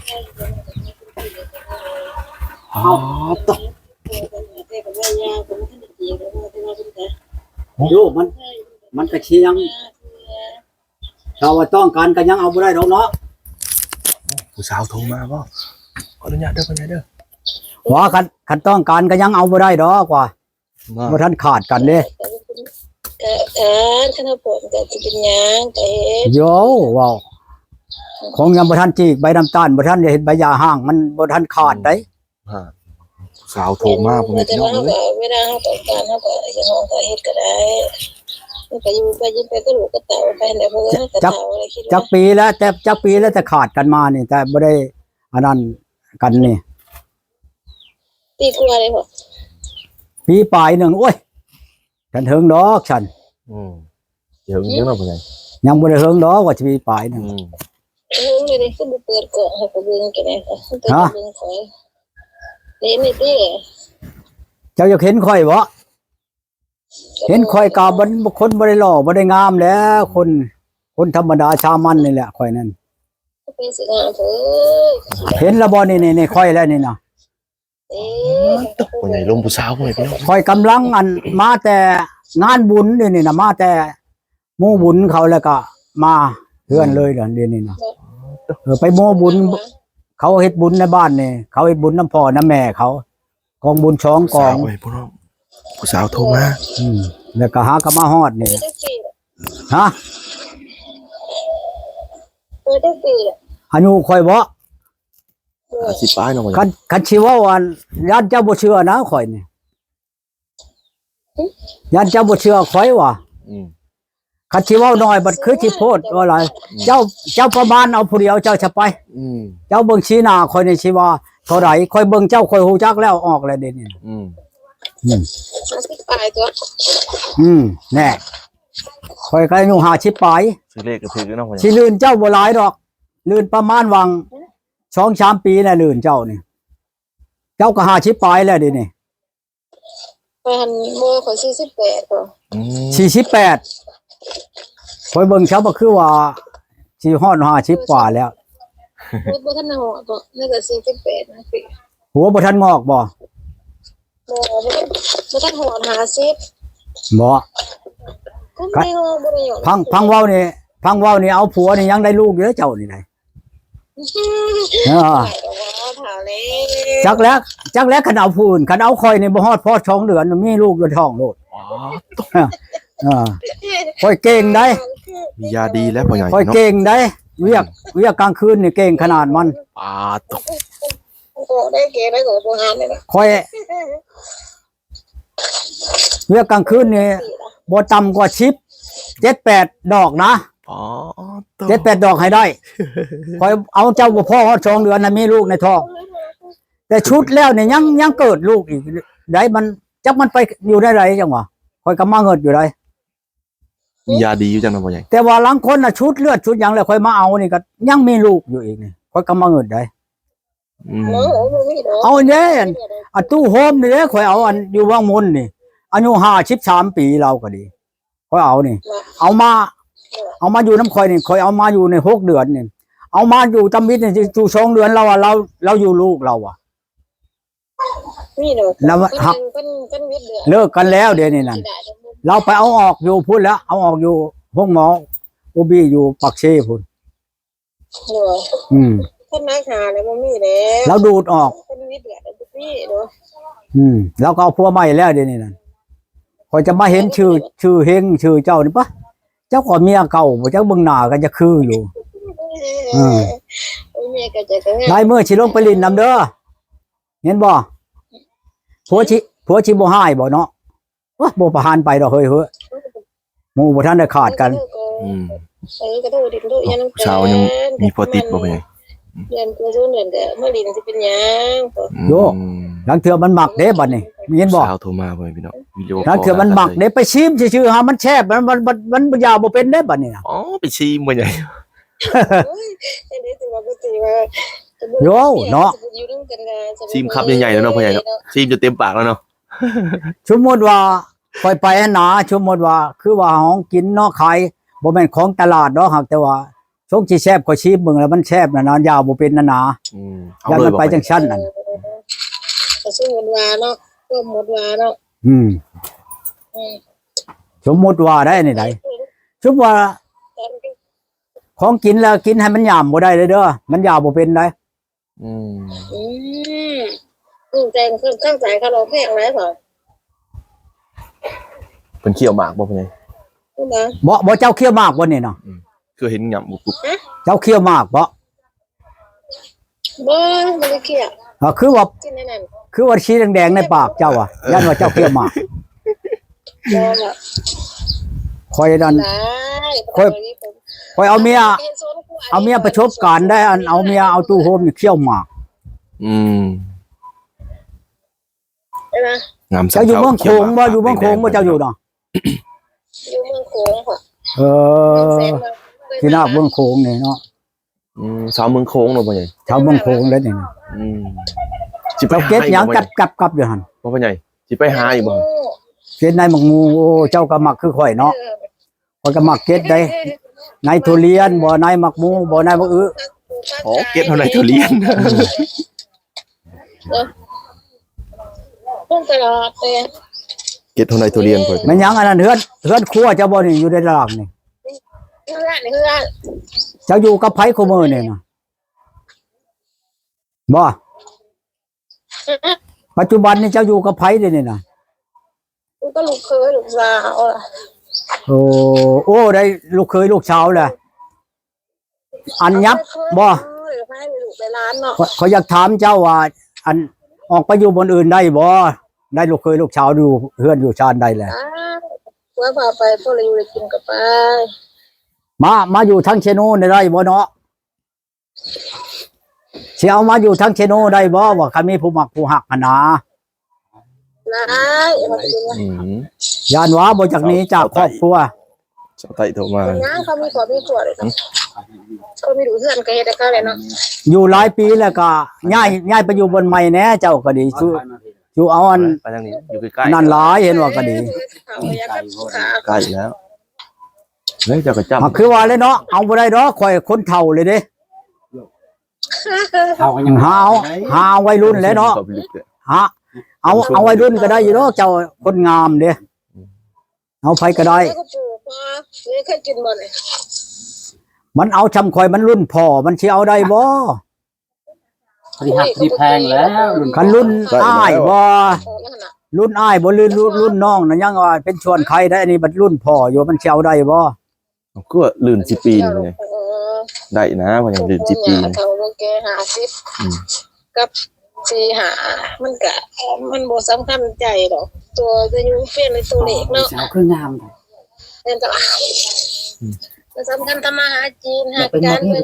ອໍ ໂອ້ ມັນ ມັນກະຊິຍັງ ຖ້າວ່າຕ້ອງການກະຍັງເອົາບໍ່ໄດ້ດອກເນາະ. ຜູ້ສາວໂທມາບໍ? ຂໍອະນຸຍາດເດີ ພໍ່ໃຫຍ່ເດີ. ວ່າຄັນ ຄັນຕ້ອງການກະຍັງເອົາບໍ່ໄດ້ດອກວ່າ. ບໍ່ທັນຂາດກັນເດ້. ກະ ກະ ຄັນເຮົາພ້ອມກະຊິເປັນຫຍັງ ກະເຮັດ. ໂຢ ເວົ້າ ຄົງຍັງບໍ່ທັນຈີກໃບນ້ຳຕານ ບໍ່ທັນໄດ້ເຮັດໃບຢາຮ້າງ ມັນບໍ່ທັນຂາດໃດ. ອືມ ຜູ້ສາວໂທມາ ເອີ ພໍ່ແມ່ພີ່ນ້ອງເອີຍ. ເວລາເຮົາຕ້ອງການ ເຮົາກະຢາກຮ້ອງກະເຮັດກະໄດ້. ມັນກະຢູ່ໄປ ຢູ່ໄປກະລູກກະເຕົ້າໄປແຫຼະ ເພາະວ່າເຮົາກະເຖົ້າແລ້ວ ຄິດວ່າ. ຈັກປີແລ້ວ ແຕ່ຈັກປີແລ້ວ ແຕ່ຂາດກັນມານີ້ ແຕ່ບໍ່ໄດ້ອັນນັ້ນກັນນີ້. ປີກວ່າເດ້ພໍ່. ປີປາຍໜຶ່ງ. ໂອ້ຍ ທັນເຖິງດອກຊັ້ນ. ອືມ ເຖິງຢູ່ເນາະ ພໍ່ໃຫຍ່. ຍັງບໍ່ໄດ້ເຖິງດອກ ວ່າຊິປີປາຍໜຶ່ງ. ອືມ ເຖິງຢູ່ເດ້ ຄືບໍ່ເປີດກ້ອງໃຫ້ຂ້ອຍເບິ່ງຈັ່ງໃດ. ຮະ ເບິ່ງຂ້ອຍ ເຫັນນີ້ຕິ. ເຈົ້າຢາກເຫັນຂ້ອຍບໍ? ເຫັນຂ້ອຍກະບໍ່ ຄົນບໍ່ໄດ້ຫຼໍ່ບໍ່ໄດ້ງາມແຫຼະ ຄົນ ຄົນທຳມະດາສາມັນນີ້ແຫຼະຂ້ອຍນັ້ນ. ເປັນຊິງາມເທີ. ເຫັນລະບໍ່ນີ້ ນີ້ ນີ້ຂ້ອຍແຫຼະນີ້ນະ. ເອີ ໂອ້ ພໍ່ໃຫຍ່ລົມຜູ້ສາວ ພໍ່ແມ່ພີ່ນ້ອງ. ຂ້ອຍກຳລັງອັນ ມາແຕ່ງານບຸນນີ້ ນີ້ນະ ມາແຕ່ໝູ່ບຸນເຂົາ ແລ້ວກະມາເຮືອນເລີຍດຽວນີ້ນະ. ເອີ ໄປໝູ່ບຸນ ເຂົາເຮັດບຸນໃນບ້ານນີ້ ເຂົາເຮັດບຸນນຳພໍ່ນຳແມ່ເຂົາ. ກອງບຸນສອງກອງ. ຜູ້ສາວ ເອີຍ ຜູ້ນ້ອງ ຜູ້ສາວໂທມາ. ອືມ ແລ້ວກະຫາກະມາຮອດນີ້. ຮະ ອາຍຸຂ້ອຍບໍ? ຫ້າສິບປາຍເນາະ. ຄັນ ຄັນຊິເວົ້າອັນ ຢ້ານເຈົ້າບໍ່ເຊື່ອນະຂ້ອຍນີ້ ຢ້ານເຈົ້າບໍ່ເຊື່ອຂ້ອຍວ່າ. ອືມ ຄັນຊິເວົ້າໜ້ອຍບັດຄືຊິໂພດວ່າຫຼາຍ. ອືມ ເຈົ້າ ເຈົ້າປະມານເອົາຜູ້ດຽວເຈົ້າຊະໄປ. ອືມ ເຈົ້າເບິ່ງສີໜ້າຂ້ອຍນີ້ຊິວ່າເທົ່າໃດ? ຂ້ອຍເບິ່ງເຈົ້າຂ້ອຍຮູ້ຈັກແລ້ວ ອອກແລ້ວເດນີ້. ອືມ ອືມ ຫ້າສິບປາຍຕົວະ. ອືມ ແນ່ ຂ້ອຍກະອາຍຸຫ້າສິບປາຍ. ຊື່ເລກກະຖືກເນາະ. ຊິລື່ນເຈົ້າບໍ່ຫຼາຍດອກ ລື່ນປະມານຫວ່າງສອງສາມປີແຫຼະ ລື່ນເຈົ້ານີ້. ເຈົ້າກະຫ້າສິບປາຍແລ້ວເດນີ້. ຂ້ອຍຫັ້ນ ບໍ່ ຂ້ອຍສີ່ສິບແປດພຸ້ນ. ອືມ ສີ່ສິບແປດ. ຂ້ອຍເບິ່ງເຈົ້າບໍ່ຄືວ່າຊິຮອດຫ້າສິບກວ່າແລ້ວ. ບໍ່ ບໍ່ທັນຮອດບໍ? ນີ້ກະສີ່ສິບແປດນະ. ຫົວບໍ່ທັນງອກບໍ? ບໍ່ ບໍ່ທັນ ບໍ່ທັນຮອດຫ້າສິບບໍ? ຟັງ ຟັງເວົ້ານີ້ ຟັງເວົ້ານີ້ ເອົາຜົວນີ້ຍັງໄດ້ລູກຢູ່ເດີເຈົ້ານີ້ໄດ. ເອີ ຈັກແລ້ວ ຈັກແລ້ວ ຄັນເອົາຜູ້ອື່ນ ຄັນເອົາຂ້ອຍນີ້ບໍ່ຮອດພໍດສອງເດືອນ ມີລູກຢູ່ທ້ອງໂລດ. ອໍ ເອີ ຂ້ອຍເກັ່ງໄດ໋. ມີຢາດີແລ້ວພໍ່ໃຫຍ່ ຂ້ອຍເກັ່ງໄດ໋. ວຽກ ວຽກກາງຄືນນີ້ເກັ່ງຂະໜາດມັນ. ປາດໂທ້ ຂ້ອຍ ວຽກກາງຄືນນີ້ບໍ່ຕ່ຳກວ່າສິບ ເຈັດແປດດອກນະ. ອໍ ເຈັດແປດດອກໃຫ້ໄດ້. ຂ້ອຍເອົາເຈົ້າບໍ່ພໍຮອດສອງເດືອນ ໃຫ້ມີລູກໃນທ້ອງ. ແຕ່ສຸດແລ້ວນີ້ຍັງ ຍັງເກີດລູກອີກໄດ໋. ມັນ ຈັກມັນໄປຢູ່ໃນໃດ ຈັ່ງວ່າ ຂ້ອຍກະມາເງິດຢູ່ໄດ໋. ມີຢາດີຢູ່ຈັ່ງນັ້ນບໍ່ໃຫຍ່? ແຕ່ວ່າລາງຄົນນະ ຊຸດເລືອດຊຸດຫຍັງແລ້ວ ຂ້ອຍມາເອົານີ້ກະຍັງມີລູກຢູ່ອີກນີ້ ຂ້ອຍກະມາເງິດໄດ໋. ອືມ ເອົາແນ່ ອັນຕູ້ໂຮມນີ້ເດ້ ຂ້ອຍເອົາອັນຢູ່ວັງມົນນີ້ ອາຍຸຫ້າສິບສາມປີ ລາວກະດີ ຂ້ອຍເອົານີ້ ເອົາມາ ເອົາມາຢູ່ນຳຂ້ອຍນີ້ ຂ້ອຍເອົາມາຢູ່ໃນຫົກເດືອນນີ້ ເອົາມາຢູ່ຕຳອິດນີ້ຢູ່ສອງເດືອນ ລາວວ່າລາວ ລາວຢູ່ລູກລາວວ່າ. ມີດອກ ລາວວ່າ ເລີກກັນແລ້ວດຽວນີ້ນັ້ນ ລາວໄປເອົາອອກຢູ່ພຸ້ນແລ້ວ ເອົາອອກຢູ່ໂຮງໝໍໂອບີຢູ່ປາກເຊພຸ້ນ. ອືມ ຄົນໜັກຫາແລ້ວບໍ່ມີແລ້ວ ລາວດູດອອກ ຄົນມີເດືອດບໍ່ມີເນາະ. ອືມ ລາວກະເອົາຜົວໃໝ່ແລ້ວດຽວນີ້ນັ້ນ. ຂ້ອຍຈະມາເຫັນຊື່ ຊື່ເຮັງຊື່ເຈົ້ານີ້ປະ ເຈົ້າກະເມຍເກົ່າບໍ່ຈັກ ເບິ່ງໜ້າກະຈະຄືຢູ່. ເອີ ເມຍກະຈະ ຫຼາຍມື້ຊິລົງໄປຫຼິ້ນນຳເດີ ເຫັນບໍ່? ຜົວຊິ ຜົວຊິບໍ່ຮ້າຍບໍ່ເນາະ? ໂອ້ຍ ບໍ່ປະຫານໄປດອກເຮີ້ຍ ເຮີ້ຍ ໝູ່ບໍ່ທັນໄດ້ຂາດກັນ. ອືມ ເອີ ກະໂທດິນໂທຫຍັງ ຜູ້ສາວຍັງມີຜົວຕິດບໍ່ເປັນຫຍັງ? ເດືອນກວ່າສອງເດືອນກະມາຫຼິ້ນຊິເປັນຫຍັງ? ໂຢ ອືມ ລາງເທື່ອມັນມັກເດ້ບັດນີ້ ເຫັນບໍ່? ສາວໂທມາ ພໍ່ແມ່ພີ່ນ້ອງ ລາງເທື່ອມັນມັກເດ້ ໄປຊີມຊື່ໆ ຫາມັນແຊບ ມັນ ມັນ ມັນ ມັນຢາບໍ່ເປັນເດ້ບັດນີ້ນະ. ອໍ ໄປຊີມບໍ່ໃຫຍ່ ໂອ້ຍ ຈັ່ງໃດຊິວ່າບໍ່ຕີວ່າ ໂຢ ເນາະ ຊີມຄຳໃຫຍ່ໆ ແລ້ວເນາະ ພໍ່ໃຫຍ່ເນາະ ຊີມຈົນເຕັມປາກແລ້ວເນາະ. ສົມມຸດວ່າຂ້ອຍໄປຫັ້ນນາ ສົມມຸດວ່າ ຄືວ່າຫ້ອງກິນເນາະ ຂາຍ ບໍ່ແມ່ນຂອງຕະຫຼາດດອກ ຫາກແຕ່ວ່າ ຊົງຊິແຊບ ຂ້ອຍຊີມເບິ່ງແລ້ວມັນແຊບນະນະ ຢາວບໍ່ເປັນນະນະ ອືມ ເອົາເລີຍ ມັນໄປຈັ່ງຊັ້ນນັ້ນ ເອີ ກໍສົມມຸດວ່າເນາະ ສົມມຸດວ່າເນາະ ອືມ ອືມ ສົມມຸດວ່າໄດ້ນີ້ໃດ ສົມມຸດວ່າ ຂອງກິນແລ້ວກິນໃຫ້ມັນຫຍາມບໍ່ໄດ້ເດີ ມັນຢາວບໍ່ເປັນໃດ ອືມ ອືມ ອືມ ແຕ່ງເຄື່ອງຕັ້ງໃຈເຂົາລອງແພງຫຼາຍພໍ ເພິ່ນຂ້ຽວໝາກບໍ່ພໍ່ໃຫຍ່? ບໍ່ ບໍ່ ເຈົ້າຂ້ຽວໝາກບໍ່ນີ້ນະ? ອືມ ຄືເຫັນຫຍ້ຳບຸບໆ ຮະ? ເຈົ້າຂ້ຽວໝາກບໍ່? ບໍ່ ບໍ່ໄດ້ຂ້ຽວ ອ່າ ຄືວ່າ ກິນອັນນັ້ນ ຄືວ່າສີແດງໆໃນປາກເຈົ້າອະ ຢ້ານວ່າເຈົ້າຂ້ຽວໝາກ ບໍ່ ບໍ່ ຂ້ອຍນັ້ນ ໄດ້ ຂ້ອຍ ຂ້ອຍເອົາເມຍ ເຮັດສວນຄົວ ເອົາເມຍປະສົບການໄດ້ ອັນເອົາເມຍເອົາຕູ້ໂຮມນີ້ຂ້ຽວໝາກ ອືມ ເຫັນບໍ່? ງາມ ເຈົ້າຢູ່ເມືອງໂຂງບໍ່? ຢູ່ເມືອງໂຂງບໍ່? ເຈົ້າຢູ່ເນາະ? ຢູ່ເມືອງໂຂງ ເອີ ເມືອງແສນ ທີ່ນາກເມືອງໂຂງນີ້ເນາະ ອືມ ຊາວເມືອງໂຂງເນາະພໍ່ໃຫຍ່ ຊາວເມືອງໂຂງເລີຍນີ້ ອືມ ຊິໄປເກັບຫຍັງກັບກັບກັບຢູ່ຫັ້ນ ບໍ່ພໍ່ໃຫຍ່ ຊິໄປຫາອີກບໍ່? ເກັບໃນໝາກໝູ່ ໂອ້ ເຈົ້າກໍມັກຄືຂ້ອຍເນາະ ເອີ ຂ້ອຍກໍມັກເກັບໄດ໋ ໃນທຸລຽນບໍ່ ໃນໝາກໝູ່ບໍ່ ໃນໝາກອຶ ອໍ ເກັບເທົ່າໃນທຸລຽນ ອືມ ເອີ ເພິ່ນຕະຫຼາດເດ້ ເກັບເທົ່າໃນທຸລຽນເພິ່ນ ແມ່ນຫຍັງອັນນັ້ນ ເຮືອນ ເຮືອນຄົວເຈົ້າບໍ່ນີ້ ຢູ່ໃນຕະຫຼາດນີ້ ເຮືອນ ເຮືອນ ເຈົ້າຢູ່ກັບໃຜຄູ່ມື້ນີ້ນະ? ບໍ່ ປັດຈຸບັນນີ້ເຈົ້າຢູ່ກັບໃຜເດນີ້ນະ? ຢູ່ກັບລູກເຂີຍລູກສາວ. ໂອ້ ໂອ້ ໄດ້ລູກເຂີຍລູກສາວແລ້ວ ອັນຫຍັບບໍ່? ເອີ ໃຫ້ລູກໃຫ້ຫຼານເນາະ. ຂ້ອຍ ຂ້ອຍຢາກຖາມເຈົ້າວ່າ ອັນ ອອກໄປຢູ່ບ່ອນອື່ນໄດ້ບໍ່? ໄດ້ລູກເຂີຍລູກສາວຢູ່ເຮືອນຢູ່ຊານໄດ້ແລ້ວ. ອ້າວ ຜົວພາໄປ ພໍໄດ້ຢູ່ໄດ້ກິນກໍໄປ. ມາ ມາຢູ່ທາງເຊໂນນີ້ໄດ້ບໍ່ເນາະ? ຊິເອົາມາຢູ່ທາງເຊໂນໄດ້ບໍ່ ວ່າຄັນມີຜູ້ມັກຜູ້ຮັກຫັ້ນນາ? ໄດ້ ອືມ ຢ້ານວ່າບໍ່ຈັກໜີຈາກຄອບຄົວ. ຊາວໃຕ້ໂທມາ ເຂົາມີຄອບມີຄົວເດ້ ເຂົາມີລູກເຮືອນກໍເຮັດໃຫ້ເຂົາແຫຼະເນາະ. ຢູ່ຫຼາຍປີແລ້ວກໍຍ້າຍ ຍ້າຍໄປຢູ່ບ່ອນໃໝ່ແດ່ ເຈົ້າກໍດີ ສູ່ ສູ່ເອົາອັນ ໄປທາງນີ້ ຢູ່ໃກ້ໆ ນັ້ນຫຼາຍ ເຫັນວ່າກໍດີ ໃກ້ແລ້ວ. ເຮີ້ຍ ເຈົ້າກໍຈຳ ຄືວ່າແຫຼະເນາະ ເອົາບໍ່ໄດ້ດອກ ຂ້ອຍຄົນເຖົ້າເລີຍເດ້. ເຖົ້າກໍຍັງຫາເອົາ ຫາເອົາໄວລຸ້ນແຫຼະເນາະ ຫາເອົາ ເອົາໄວລຸ້ນກໍໄດ້ຢູ່ດອກ ເຈົ້າຄົນງາມເດ້. ເອົາໃຜກໍໄດ້ ມັນເອົາຊ່ຳຂ້ອຍ ມັນລຸ້ນພໍ່ ມັນຊິເອົາໄດ້ບໍ່? ພໍດີຮັກພໍດີແພງແລ້ວ ລຸ້ນ ຄັນລຸ້ນອ້າຍບໍ່ ລຸ້ນອ້າຍບໍ່ ຫຼືລຸ້ນ ລຸ້ນນ້ອງນັ້ນຍັງວ່າເປັນສ່ວນໄຄໄດ໋ ອັນນີ້ບັດລຸ້ນພໍ່ຢູ່ ມັນຊິເອົາໄດ້ບໍ່? ເອົາ ຄືວ່າລື່ນສິບປີນີ້ ເອີ ໄດ້ນະ ວ່າຫຍັງ ລື່ນສິບປີນີ້ ເຖົ້າບໍ່ແກ່ຫ້າສິບ ອືມ ກັບສີ່ຫ້າ ມັນກະ ມັນບໍ່ສຳຄັນໃຈດອກ ຕົວຈະຢູ່ເປັນໃນຕົວເລກເນາະ ສາວຄືງາມແທ້ ແມ່ນຕະຫຼາດ ອືມ ມັນສຳຄັນທຳມາຫາກິນ ຮັກກັນ ເປັນຫຍັງ ເອີ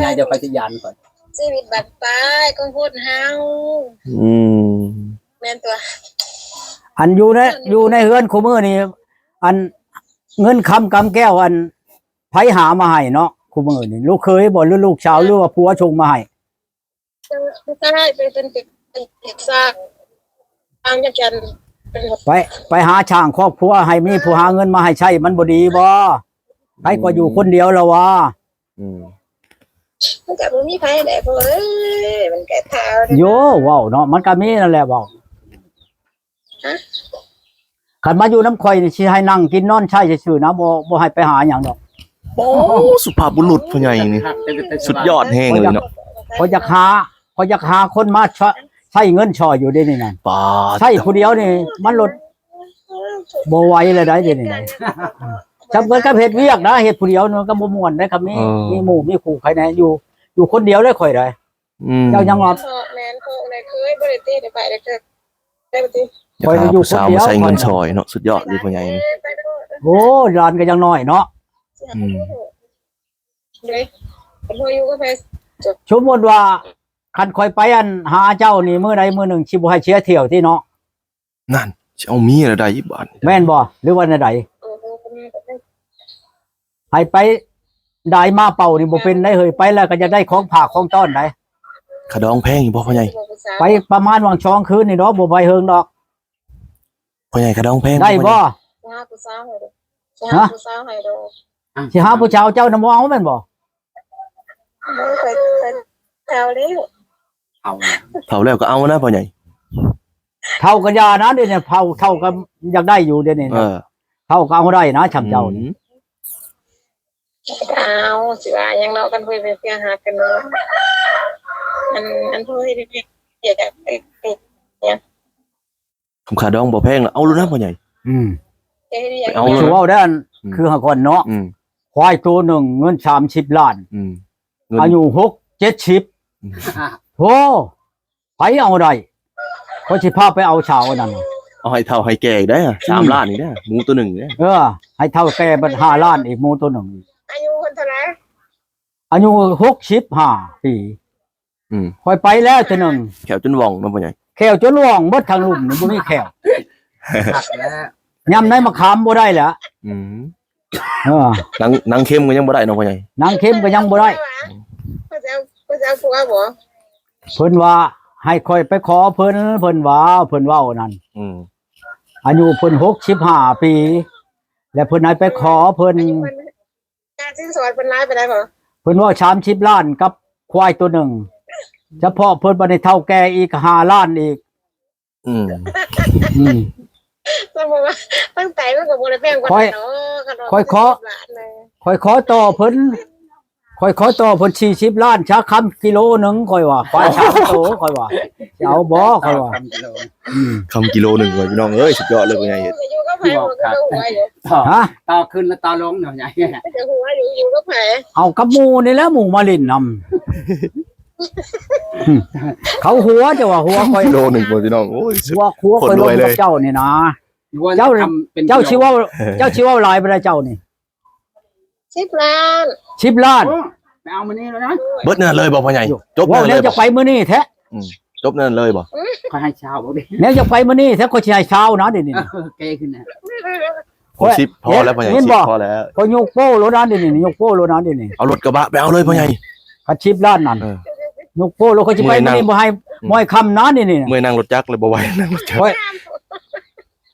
ຍາຍຈະໄປສະຫຍານກ່ອນ ຊີວິດບັ້ນປາຍຂອງຄົນເຮົາ ອືມ ແມ່ນຕົວະ ອັນຢູ່ໃນ ຢູ່ໃນເຮືອນຄູ່ມື້ນີ້ ອັນ ເງິນຄຳກຳແກ້ວ ອັນ ໃຜຫາມາໃຫ້ເນາະ ຄູ່ມື້ນີ້ ລູກເຂີຍບໍ່ ຫຼືລູກສາວ ຫຼືວ່າຜົວສົ່ງມາໃຫ້? ຜູ້ຊາຍໄປເປັນ ເປັນ ເປັນຊາກ ທາງຈັກຈັນ ໄປ ໄປຫາສ້າງຄອບຄົວ ໃຫ້ມີຜູ້ຫາເງິນມາໃຫ້ໃຊ້ ມັນບໍ່ດີບໍ່? ໃຜກໍຢູ່ຄົນດຽວລະວ່າ ອືມ ມັນກໍບໍ່ມີໃຜແຫຼະພໍ່ເອີຍ ມັນກໍຖ້າ ໂຢ ເວົ້າເນາະ ມັນກໍມີນັ້ນແຫຼະເວົ້າ ຮະ ຄັນມາຢູ່ນຳຂ້ອຍນີ້ ຊິໃຫ້ນັ່ງກິນນອນໃຊ້ຊື່ໆນະ ບໍ່ ບໍ່ໃຫ້ໄປຫາຫຍັງດອກ. ໂອ້ ສຸພາບບຸລຸດພໍ່ໃຫຍ່ນີ້ ສຸດຍອດແຮງເລີຍເນາະ ຂ້ອຍຢາກຫາ ຂ້ອຍຢາກຫາຄົນມາ ໃຊ້ເງິນຊ່ອຍຢູ່ເດນີ້ນະ ປາດ ໃຊ້ຜູ້ດຽວນີ້ມັນລົດ ບໍ່ໄຫວແລ້ວໃດ໋ ເດນີ້ນະ ຈຳເກີດກັບເຮັດວຽກນະ ເຮັດຜູ້ດຽວມັນກໍບໍ່ມ່ວນໄດ໋ ຄັນມີ ເອີ ມີໝູ່ມີຄູ່ໃຜແດ່ ຢູ່ ຢູ່ຄົນດຽວເດ້ຂ້ອຍໄດ໋ ອືມ ເຈົ້າຍັງວ່າ ແມ່ນ ພໍ່ແມ່ເຄີຍບໍ່ໄດ້ຕິ ໄດ້ໄປໄດ້ເກີດ ໄດ້ບໍ່ຕິ ຢາກຫາຜູ້ສາວມາໃຊ້ເງິນຊ່ອຍເນາະ ສຸດຍອດເລີຍພໍ່ໃຫຍ່ນີ້ ໂອ້ ຫຼານກໍຍັງນ້ອຍເນາະ ອືມ ເດ້ ບໍ່ຢູ່ກັບໃຜ ສົມມຸດວ່າ ຄັນຂ້ອຍໄປອັນຫາເຈົ້ານີ້ ມື້ໃດມື້ໜຶ່ງຊິບໍ່ໃຫ້ເສຍຖ້ຽວຕິເນາະ ນັ້ນ ຊິເອົາເມຍແລ້ວໃດ໋ບາດ ແມ່ນບໍ່ ຫຼືວ່າແນວໃດ? ໃຫ້ໄປດາຍມາເປົ່ານີ້ບໍ່ເປັນໄດ໋ເຮີ້ຍ ໄປແລ້ວກໍຢາກໄດ້ຂອງຝາກຂອງຕ້ອນໄດ໋. ຄ່າດອງແພງຢູ່ບໍ່ພໍ່ໃຫຍ່? ໄປປະມານຫວ່າງສອງຄືນນີ້ດອກ ບໍ່ໄປເຫິງດອກ. ພໍ່ໃຫຍ່ ຄ່າດອງແພງບໍ່ ໄດ້ບໍ່? ຊິຫາຜູ້ສາວໃຫ້ດອກ ຊິຫາຜູ້ສາວໃຫ້ດອກ. ຊິຫາຜູ້ສາວເຈົ້ານະບໍ່ເອົາແມ່ນບໍ່? ໂອ້ຍ ຂ້ອຍ ຂ້ອຍເຖົ້າແລ້ວ ເຖົ້າແລ້ວ ເຖົ້າແລ້ວກໍເອົານະພໍ່ໃຫຍ່. ເຖົ້າກໍຢ່ານະ ດຽວນີ້ເຖົ້າ ເຖົ້າກໍຢາກໄດ້ຢູ່ ດຽວນີ້ ເອີ ເຖົ້າກໍເອົາໄດ້ນະ ຊ່ຳເຈົ້ານີ້. ອືມ ກໍເອົາ ຊິວ່າຫຍັງເນາະ ຄັນເພິ່ນເປັນເພື່ອນຮັກກັນເນາະ. ອັນ ອັນເພິ່ນເຮັດວຽກ ເຮັດວຽກຫຍັງ ຄຳຄ່າດອງບໍ່ແພງ ເອົາໂລດນະພໍ່ໃຫຍ່. ອືມ ເອົາໂລດ ຊິເວົ້າໄດ້ ອືມ ຄືຫາກ່ອນເນາະ ອືມ ຄວາຍໂຕໜຶ່ງເງິນສາມສິບລ້ານ ອືມ ເງິນ ອາຍຸຫົກເຈັດສິບ ອືມ ໂອ້ ໃຜເອົາໄດ້ ຂ້ອຍຊິພາໄປເອົາສາວອັນນັ້ນ ເອົາໃຫ້ເຖົ້າໃຫ້ແກ່ອີກເດ້ ອືມ ສາມລ້ານອີກເດ້ ໝູໂຕໜຶ່ງເດ້. ເອີ ໃຫ້ເຖົ້າແກ່ບັດຫ້າລ້ານອີກ ໝູໂຕໜຶ່ງອີກ. ອາຍຸເພິ່ນເທົ່າໃດ? ອາຍຸຫົກສິບຫ້າປີ. ອືມ ຂ້ອຍໄປແລ້ວເທື່ອໜຶ່ງ ແຂ້ວຈົນວ່ອງເນາະພໍ່ໃຫຍ່ ແຂ້ວຈົນວ່ອງເບິດ ທາງລຸ່ມນີ້ບໍ່ມີແຂ້ວ ຄັກແລ້ວ ຍຳໃນມະຂາມບໍ່ໄດ້ແຫຼະ. ອືມ ເອີ ນາງ ນາງເຄັມກໍຍັງບໍ່ໄດ້ເນາະພໍ່ໃຫຍ່ ນາງເຄັມກໍຍັງບໍ່ໄດ້. ເພິ່ນຊິເອົາ ເພິ່ນຊິເອົາຜົວບໍ່? ເພິ່ນວ່າໃຫ້ຂ້ອຍໄປຂໍເພິ່ນ ເພິ່ນວ່າ ເພິ່ນເວົ້ານັ້ນ. ອືມ ອາຍຸເພິ່ນຫົກສິບຫ້າປີ ແລະເພິ່ນໃຫ້ໄປຂໍເພິ່ນ ອາຍຸເພິ່ນ ຄ່າສິນສອດເພິ່ນຫຼາຍປານໃດບໍ? ເພິ່ນເວົ້າສາມສິບລ້ານກັບຄວາຍໂຕໜຶ່ງ ສະເພາະເພິ່ນບັດນີ້ເຖົ້າແກ່ອີກຫ້າລ້ານອີກ. ອືມ ອືມ ສະມມຸດວ່າທາງໃຕ້ມັນກໍບໍ່ໄດ້ແພງປານໃດດອກ ຂ້ອຍ ຂ້ອຍຂໍ ຂ້ອຍຂໍຕໍ່ເພິ່ນ ຂ້ອຍຂໍຕໍ່ເພິ່ນສີ່ສິບລ້ານ ຊາຄຳກິໂລໜຶ່ງ ຂ້ອຍວ່າ ຄວາຍສາມໂຕ ຂ້ອຍວ່າ ຊິເອົາບໍ່ ຂ້ອຍວ່າ ຄຳກິໂລ ອືມ ຄຳກິໂລໜຶ່ງ ພີ່ນ້ອງເອີຍ ສຸດຍອດເລີຍ ພໍ່ໃຫຍ່ເຮັດ ຢູ່ກັບໃຜ ມັນກໍບໍ່ໄດ້ ຮະ ຕໍ່ຂຶ້ນແລ້ວຕໍ່ລົງເນາະ ໃຫຍ່ ມັນກໍຫົວຢູ່ ຢູ່ກັບໃຜ ເອົາກັບໝູ່ນີ້ແຫຼະ ໝູ່ມາຫຼິ້ນນຳ ເຂົາຫົວ ເຈົ້າວ່າຫົວຂ້ອຍ ກິໂລໜຶ່ງ ພີ່ນ້ອງ ໂອ້ຍ ຫົວ ຫົວຂ້ອຍລົມກັບເຈົ້ານີ້ນະ ເຈົ້າ ເຈົ້າຊິເວົ້າ ເຈົ້າຊິເວົ້າຫຼາຍປານໃດເຈົ້ານີ້? ສິບລ້ານ ສິບລ້ານ ໂອ້ ໄປເອົາມື້ນີ້ແລ້ວນະ ເບິດນັ້ນເລີຍບໍ່ພໍ່ໃຫຍ່? ຈົບນັ້ນເລີຍ ຈະໄປມື້ນີ້ແທ້ ອືມ ຈົບນັ້ນເລີຍບໍ່? ຂ້ອຍໃຫ້ຊາວບໍ່ເດ້ ແນວຈະໄປມື້ນີ້ແທ້ ຂ້ອຍຊິໃຫ້ຊາວນະ ດຽວນີ້ ເອີ ແກ່ຂຶ້ນນະ ຫົກສິບພໍແລ້ວພໍ່ໃຫຍ່ ເຫັນບໍ່ ສິບພໍແລ້ວ ຂ້ອຍຍົກໂປ້ໂລດນະ ດຽວນີ້ ຍົກໂປ້ໂລດນະ ດຽວນີ້ ເອົາລົດກະບະໄປເອົາເລີຍພໍ່ໃຫຍ່ ຄັນສິບລ້ານນັ້ນ ເອີ ຍົກໂປ້ໂລດ ຂ້ອຍຊິໄປມື້ນີ້ ບໍ່ໃຫ້ ບໍ່ໃຫ້ຄ່ຳນະ ດຽວນີ້ ເມື່ອຍນັ່ງລົດຈັກເລີຍ ບໍ່ໄຫວນັ່ງລົດຈັກ ຂ້ອຍ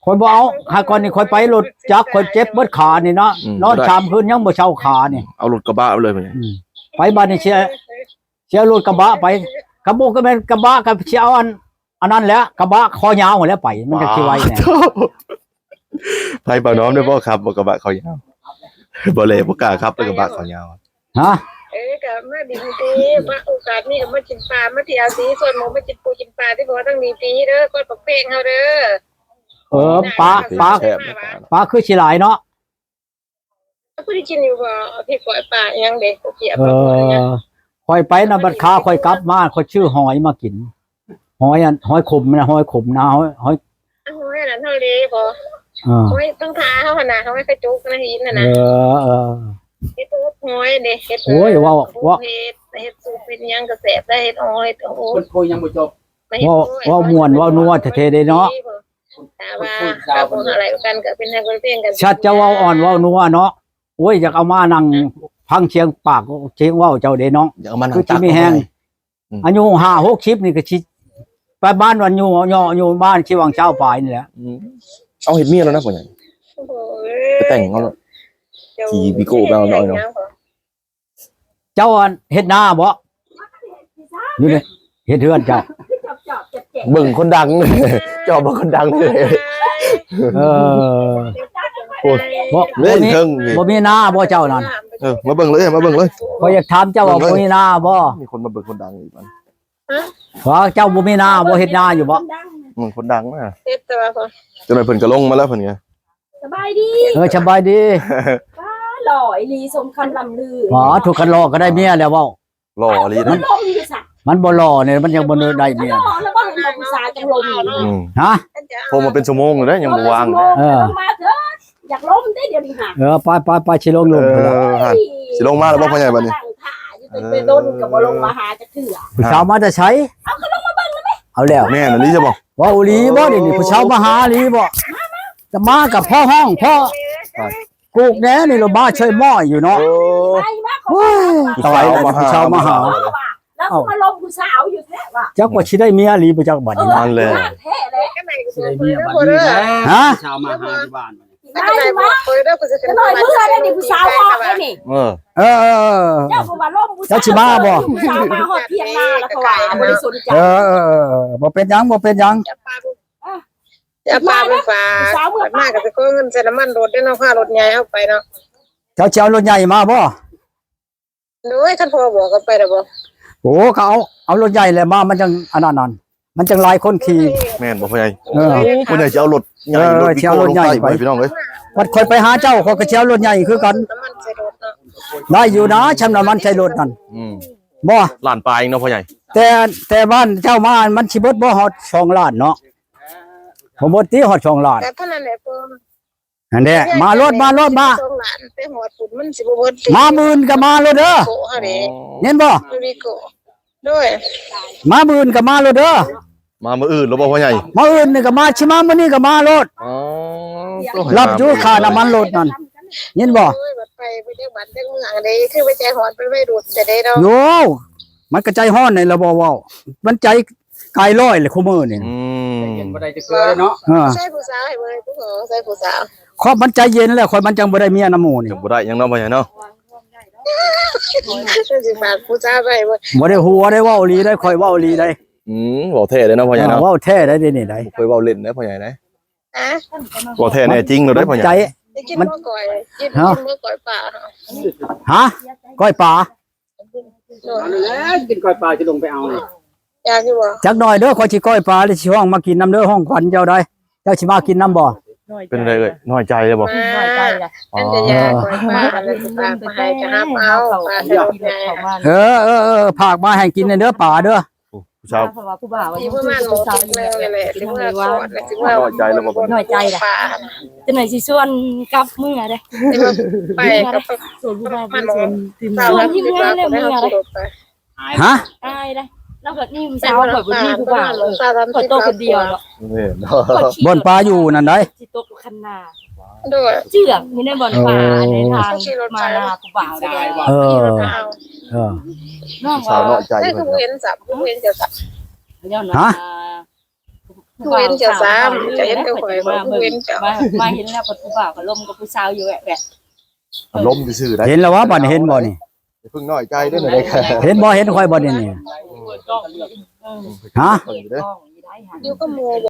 ຂ້ອຍບໍ່ເອົາ ຫາກ່ອນນີ້ຂ້ອຍໄປລົດຈັກ ຂ້ອຍເຈັບເບິດຂານີ້ນະ ອືມ ນອນສາມຄືນຍັງບໍ່ເຊົາຂານີ້ ເອົາລົດກະບະໄປເລີຍ ອືມ ໄປບາດນີ້ເສຍ ເສຍລົດກະບະໄປ ກະບໍ່ກະແມ່ນກະບະ ກະຊິເອົາອັນ ອັນນັ້ນແຫຼະ ກະບະຄໍຍາວຫັ້ນແຫຼະໄປ ມັນຈັ່ງຊິໄວແດ່ ໄປບ່າວນ້ອມໄດ້ບໍ່ຂັບ ບໍ່ກະບະຄໍຍາວ ບໍ່ແລ ບໍ່ກ້າຂັບ ແລ້ວກະບະຄໍຍາວ ຮະ ເອີ ກະມາດິນຕິ ມາໂອກາດນີ້ກະມາກິນປາ ມາທ່ຽວຕິ ຊວນໝູ່ມາກິນປູກິນປາຕິ ເພາະວ່າທາງນີ້ຟຣີເດີ ກ້ອຍປັກແພງເຮົາເດີ ເອີ ປາ ປາ ປາຄືຊິຫຼາຍເນາະ ເຮົາບໍ່ໄດ້ກິນຢູ່ບໍ່ ເອົາເຜັດກ້ອຍປາອີ່ຫຍັງເດ້ ເອີ ຂ້ອຍໄປນຳບັດຄາ ຂ້ອຍກັບມາ ຂ້ອຍຊື້ຫອຍມາກິນ ຫອຍອັນ ຫອຍຂົມນະ ຫອຍຂົມນະ ຫອຍ ຫອຍ ຫອຍອັນນັ້ນເຮົາເລີບໍ່ ເອີ ຫອຍທາງທ່າເຮົາຫັ້ນນະ ຫອຍກະຈົກນະ ຫີນຫັ້ນນະ ເອີ ເອີ ເຮັດຫອຍເດ້ ເຮັດ ໂອ້ຍ ເວົ້າ ເຮັດ ເຮັດຊຸບ ເຮັດຫຍັງກະແຊບໄດ໋ ເຮັດຫອຍ ໂອ້ຍ ຄົນໂພຍັງບໍ່ຈົບ ເວົ້າ ເວົ້າມ່ວນເວົ້ານົວແທ້ໆເດ້ເນາະ ຖ້າວ່າເຮົາບໍ່ເຂົ້າໃຈກັນກະເປັນໃຫ້ເພິ່ນເພງກັນ ສັດຈະເວົ້າອ່ອນເວົ້ານົວເນາະ ໂອ້ຍ ຢາກເອົາມານັ່ງຟັງສຽງປາກສຽງເວົ້າເຈົ້າເດ້ເນາະ ຢາກເອົາມານັ່ງ ຄືຊິມີແຮງ ອືມ ອາຍຸຫ້າຫົກສິບນີ້ກະຊິປະມານວ່າຢູ່ເຍາະຢູ່ບ້ານຊິຫວ່າງຊາວປາຍນີ້ແຫຼະ ອືມ ເອົາເຮັດເມຍແລ້ວນະພໍ່ໃຫຍ່ ໂອ້ຍ ໄປແຕ່ງເອົາໂລດ ຂີ່ວິໂກ້ໄປເອົາໜ້ອຍເນາະ ເຈົ້າອັນເຮັດນາບໍ່? ຢູ່ນີ້ເຮັດເຮືອນເຈົ້າ ເບິ່ງຄົນດັງ ເຈົ້າເບິ່ງຄົນດັງເລີຍ ເອີ ໂອ້ຍ ບໍ່ ເລີຍ ບໍ່ມີ ເທິງນີ້ ບໍ່ມີນາບໍ່ເຈົ້ານັ້ນ? ເອີ ມາເບິ່ງເລີຍ ມາເບິ່ງເລີຍ ຂ້ອຍຢາກຖາມເຈົ້າວ່າ ເບິ່ງເລີຍ ບໍ່ມີນາບໍ່? ມີຄົນມາເບິ່ງຄົນດັງອີກມັນ ຮະ ວ່າເຈົ້າບໍ່ມີນາບໍ່? ເຮັດນາຢູ່ບໍ່? ເບິ່ງຄົນດັງນະ ເຮັດແຕ່ວ່າ ຈັກໜ້ອຍເພິ່ນກະລົງມາແລ້ວເພິ່ນກະ ສະບາຍດີ ເອີ ສະບາຍດີ ປ້າ ຫຼໍ່ອີ່ຫຼີ ສົມຄຳລ່ຳລື ອໍ ຖືກຄັນຫຼໍ່ກະໄດ້ເມຍແລ້ວເວົ້າ ຫຼໍ່ອີ່ຫຼີນະ ມັນບໍ່ຫຼໍ່ນີ້ມັນຍັງບໍ່ໄດ້ເມຍ ຫຼໍ່ແລ້ວບໍ່ເຫັນບໍ່ຜູ້ຊາຍຈັ່ງລົມ ອືມ ຮະ ໂທມາເປັນຊົ່ວໂມງແລ້ວ ຍັງບໍ່ວ່າງ ເອີ ຢາກລົມເດ້ດຽວນີ້ຫາ ເອີ ໄປໆໆ ຊິລົງລົມ ເອີ ຊິລົງມາແລ້ວບໍ່ພໍ່ໃຫຍ່ບັດນີ້ ໄປດົນກະບໍ່ລົງມາຫາຈັກເທື່ອ ຜູ້ສາວມາແຕ່ໃສ? ເອົາ ກະລົງມາເບິ່ງແລ້ວແມ່ ເອົາແລ້ວ ແມ່ນອີ່ຫຼີຊະບໍ່? ເວົ້າອີ່ຫຼີບໍ່ ດຽວນີ້ຜູ້ສາວມາຫາອີ່ຫຼີບໍ່? ຈະມາກະພໍຫ້ອງພໍ ກູກແດ່ນີ້ລະ ມາຊ່ອຍໝ້ອຍຢູ່ເນາະ ໂອ້ຍ ຕາຍແລ້ວ ຜູ້ສາວມາຫາ ລາວມາລົມຜູ້ສາວຢູ່ແທ້ວ່າ ຈັກວ່າຊິໄດ້ເມຍອີ່ຫຼີບໍ່ຈັກບັດນີ້ ນັ້ນແຫຼະ ຊິໄດ້ເມຍບັດນີ້ແຫຼະ ຮະ ຜູ້ສາວມາຫາຢູ່ບ້ານ ຕາຍຊິມາ ຂ້ອຍເດີ ຂ້ອຍຊິຂຶ້ນ ຈັກໜ້ອຍເມື່ອໄດ້ນີ້ ຜູ້ສາວຮອດໄດ້ນີ້ ເອີ ເອີ ເອີ ເອີ ເຈົ້າກໍວ່າລົມຜູ້ສາວ ເຈົ້າຊິມາບໍ່? ຜູ້ສາວມາຮອດທຽງນາແລ້ວ ເພາະວ່າບໍ່ໄດ້ສົນໃຈ ເອີ ເອີ ເອີ ບໍ່ເປັນຫຍັງ ບໍ່ເປັນຫຍັງ ຈະພາໄປຝາກ ມາກໍຊິຂໍເງິນໃສ່ນ້ຳມັນລົດເດ້ເນາະ ພາລົດໃຫຍ່ເຮົາໄປເນາະ ເຈົ້າຊິເອົາລົດໃຫຍ່ມາບໍ່? ໂອ້ຍ ຄັນພໍ່ບອກກໍໄປແລ້ວບໍ່? ໂອ້ ກໍເອົາ ເອົາລົດໃຫຍ່ແຫຼະມາ ມັນຈັ່ງອັນນັ້ນ ມັນຈັ່ງຫຼາຍຄົນຂີ່ ແມ່ນບໍ່ພໍ່ໃຫຍ່? ເອີ ຜູ້ໃດຊິເອົາລົດໃຫຍ່ ເອີ ລົດວິໂກ້ລົງໃຕ້ໄປ ພີ່ນ້ອງເອີຍ ບັດຂ້ອຍໄປຫາເຈົ້າ ຂ້ອຍກໍຊິເອົາລົດໃຫຍ່ຄືກັນ ນ້ຳມັນໃສ່ລົດເນາະ ໄດ້ຢູ່ນະ ຊ່ຳນ້ຳມັນໃສ່ລົດນັ້ນ ອືມ ບໍ່ ລ້ານປາຍເອງເນາະພໍ່ໃຫຍ່ ແຕ່ ແຕ່ບ້ານເຈົ້າມາ ມັນຊິເບິດບໍ່ຮອດສອງລ້ານເນາະ ບໍ່ເບິດຕິຮອດສອງລ້ານ ແຕ່ເທົ່ານັ້ນແຫຼະ ນັ້ນແຫຼະ ມາໂລດ ມາໂລດ ມາ ສອງລ້ານ ໄປຮອດພຸ້ນມັນຊິບໍ່ເບິດ ມາມື້ອື່ນກໍມາໂລດເດີ ເຫັນບໍ່? ໂດຍ ມາມື້ອື່ນກໍມາໂລດເດີ ມາມື້ອື່ນແລ້ວບໍ່ພໍ່ໃຫຍ່? ມາອື່ນນີ້ກໍມາ ຊິມາມື້ນີ້ກໍມາໂລດ ອໍ ຮັບຢູ່ຄ່ານ້ຳມັນລົດນັ້ນ ເຫັນບໍ່? ໂອ້ຍ ບັດໄປ ໄປຈັກບ້ານຈັກເມືອງເດ້ ຄືໄປໃຈຮ້ອນ ໄປໄວລຸ້ນແທ້ເດ້ເນາະ ໂຍ ມັນກໍໃຈຮ້ອນນີ້ລະບໍ່ເວົ້າ ມັນໃຈກາຍຮ້ອຍແຫຼະຄູ່ມື້ນີ້ ອືມ ບໍ່ໄດ້ຈັກເທື່ອເນາະ ເອີ ໃສ່ຜູ້ສາວໃຫ້ເບິ່ງ ຜູ້ຂອງໃສ່ຜູ້ສາວ ຄວາມມັນໃຈເຢັນແລ້ວ ຂ້ອຍມັນຈັ່ງບໍ່ໄດ້ເມຍນຳໝູ່ນີ້ ບໍ່ໄດ້ຫຍັງເນາະ ພໍ່ໃຫຍ່ເນາະ ຊິຝາກຜູ້ສາວໄວ້ບໍ່? ບໍ່ໄດ້ຫົວໄດ້ ເວົ້າອີ່ຫຼີໄດ໋ ຂ້ອຍເວົ້າອີ່ຫຼີໄດ໋ ອືມ ເວົ້າແທ້ເດ້ເນາະພໍ່ໃຫຍ່ເນາະ ເວົ້າແທ້ໄດ໋ ເດນີ້ໄດ໋ ບໍ່ເຄີຍເວົ້າຫຼິ້ນເດ້ພໍ່ໃຫຍ່ເດ້ ຮະ ເວົ້າແທ້ແນ່ຈິງໂລດເດ້ພໍ່ໃຫຍ່ ໄດ້ກິນບໍ່ກ້ອຍ ກິນ ກິນບໍ່ກ້ອຍປາ ຮະ ກ້ອຍປາ ໂດຍ ເອົາແລ້ວ ກິນກ້ອຍປາ ຊິລົງໄປເອົານີ້ ຢາກຢູ່ບໍ່? ຈັກໜ້ອຍເດີ ຂ້ອຍຊິກ້ອຍປາ ແລ້ວຊິຮ້ອງມາກິນນຳເດີ ຮ້ອງຂວັນເຈົ້າໄດ໋ ເຈົ້າຊິມາກິນນຳບໍ່? ເປັນໃດເອີຍ ນ້ອຍໃຈເດ້ບໍ່? ນ້ອຍໃຈລະ ອັນຈະຢາກກ້ອຍປາ ອັນນັ້ນຊິຝາກມາໃຫ້ ຈະຫາປາເອົາປາໃສ່ລົດໃຫຍ່ ເອີ ເອີ ເອີ ຝາກມາໃຫ້ກິນແດ່ເດີ ປາເດີ ຜູ້ສາວ ເພາະວ່າຜູ້ບ່າວວ່າ ຊິປະມານໝໍ້ ຜູ້ສາວຢູ່ແຫຼະ ຊິເມືອກອດ ຊິເມືອ ນ້ອຍໃຈລະບໍ່? ນ້ອຍໃຈລະ ຈັກໜ້ອຍຊິຊວນກັບເມືອເດ້ ໄປກັບ ຊວນຜູ້ບ່າວ ຊວນທີມງານ ຊວນທີມງານເດ້ ເມືອເດ້ ຮະ ອາຍເດ້ ລາວກໍນີ້ຜູ້ສາວ ຂ້ອຍບໍ່ມີຜູ້ບ່າວ ຂ້ອຍໂຕຄົນດຽວເນາະ ແມ່ນ ບ່ອນປາຢູ່ນັ້ນໃດ໋ ຊິຕົກຄັນນາ ໂດຍ ເຈື່ອງຢູ່ໃນບ່ອນປາ ເອີ ໃນທາງມານາຜູ້ບ່າວໄດ້ ເອີ ເອີ ນ້ອງ ສາວນ້ອຍໃຈ ເອີ ຄືບໍ່ເຫັນຊ້ຳ ຄືບໍ່ເຫັນເຈົ້າຊ້ຳ ຮະ ຄືບໍ່ເຫັນເຈົ້າຊ້ຳ ຈະເຫັນແຕ່ຂ້ອຍ ມາ ບໍ່ເຫັນເຈົ້າ ມາ ມາເຫັນແລ້ວ ບັດຜູ້ບ່າວກໍລົມກັບຜູ້ສາວຢູ່ແວະໆ ລົມຊື່ໆໄດ໋ ເຫັນແລ້ວວ່າ ບັດນີ້ເຫັນບໍ່ນີ້? ຢ່າເພິ່ງນ້ອຍໃຈເດີ້ ເຫັນບໍ່ ເຫັນຂ້ອຍບໍ່ນີ້? ຮະ ຢູ່ກັບໝູ່